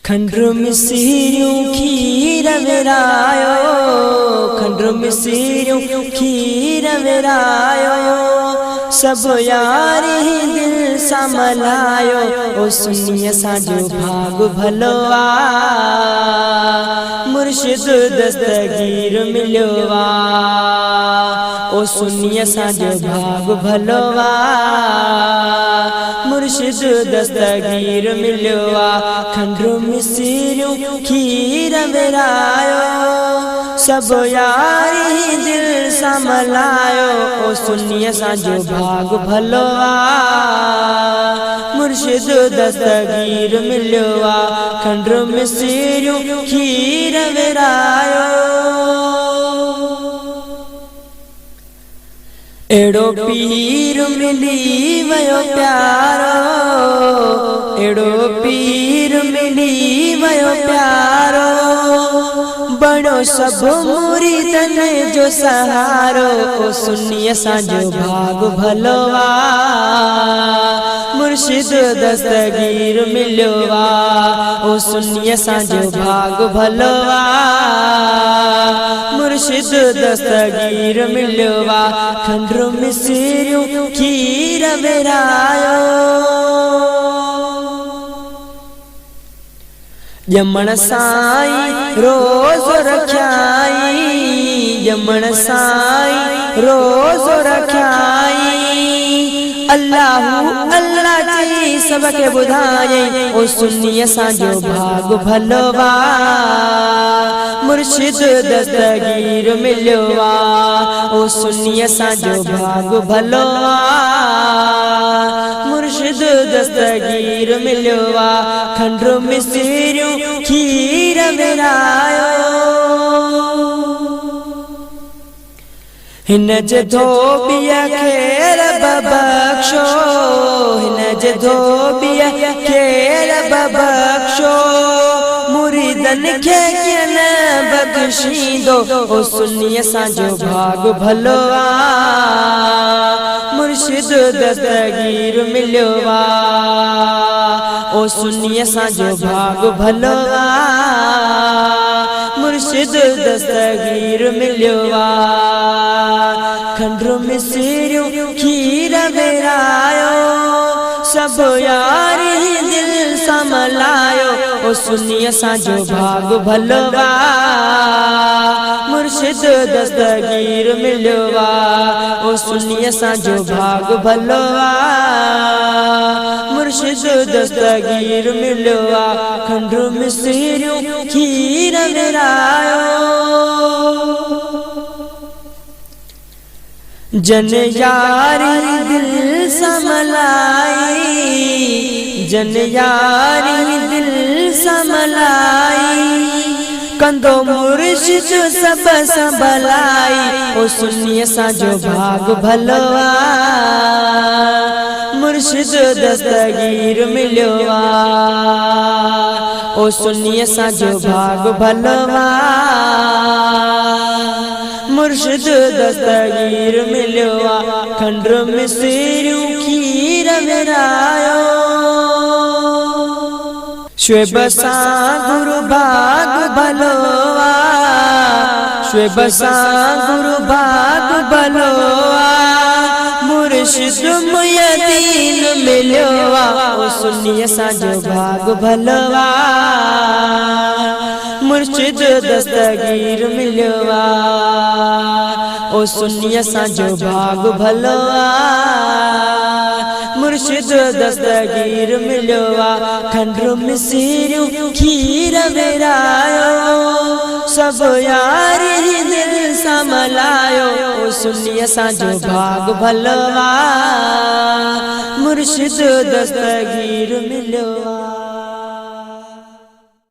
کنڊ مصريون کير ورهايو، کنڊ مصريون کير ورهايو، سڀ ياري دل سان ملهايو، او سني اسان جو ڀاڳ ڀلو آ، مرشد دستگير مليو آ، او سني اسان جو ڀاڳ ڀلو آ. مرشد دستگير مليو آ، کنڊ مصريون کير ورهايو، سڀ ياري دل سان ملهايو، او سني اسان جو ڀاڳ ڀلو آ، مرشد دستگير مليو آ، کنڊ مصريون کير ورهايو. اهڙو پير ملي ويو پيارو، اهڙو پير ملي ويو پيارو، بڻيو سڀ مريدن جو سهارو، او سني اسان جو ڀاڳ ڀلو آ، مرشد دستگير مليو آ، او سني اسان جو ڀاڳ ڀلو آ. مرشد دستگير مليو آ، کنڊ مصريون کير ورهايو. ڄمڻ سان ئي روزو رکيائين، ڄمڻ سان ئي روزو رکيائين، الله الله چئي سڀ کي ٻڌايائين، او سني اسان جو ڀاڳ ڀلو آ. مرشد دستگير مليو آ، او سني اسان جو ڀاڳ ڀلو آ. مرشد دستگير مليو آ، کنڊ مصريون کير ورهايو. هن جي ڌوٻيء کي رب بخشو، هن جي ڌوٻيء کي رب بخشو، مريدن کي ڪيئن نه بخشيندو، او سني اسان جو ڀاڳ ڀلو آ، مرشد دستگير مليو آ، او سني اسان جو ڀاڳ ڀلو آ. مرشد دستگير مليو آ، کنڊ مصريون کير ورهايو، سڀ ياري دل سان ملهايو، او سني اسان جو ڀاڳ ڀلو آ، مرشد دستگير مليو آ، او سني اسان جو ڀاڳ ڀلو آ، مرشد دستگير مليو آ، کنڊ مصريون کير ورهايو. جن ياري دل سان ملائي، جن ياري دل سان ملائي، ڪندو مرشد سڀ سان ڀلائي، او سني اسان جو ڀاڳ ڀلو آ، مرشد دستگير مليو آ. او سني اسان جو ڀاڳ ڀلو آ، مرشد دستگير مليو آ، کنڊ مصريون کير ورهايو. شعيب سان گرو ڀاڳ ڀلو آ، شعيب سان گرو ڀاڳ ڀلو آ، مرشد ميدين مليو آ، او سني اسان جو ڀاڳ ڀلو آ، مرشد دستگير مليو آ، او سني اسان جو ڀاڳ ڀلو آ، مرشد دستگير مليو آ، کنڊ مصريون کير ورهايو، سڀ ياري دل سان ملهايو، او سني اسان جو ڀاڳ ڀلو آ، مرشد دستگير مليو آ.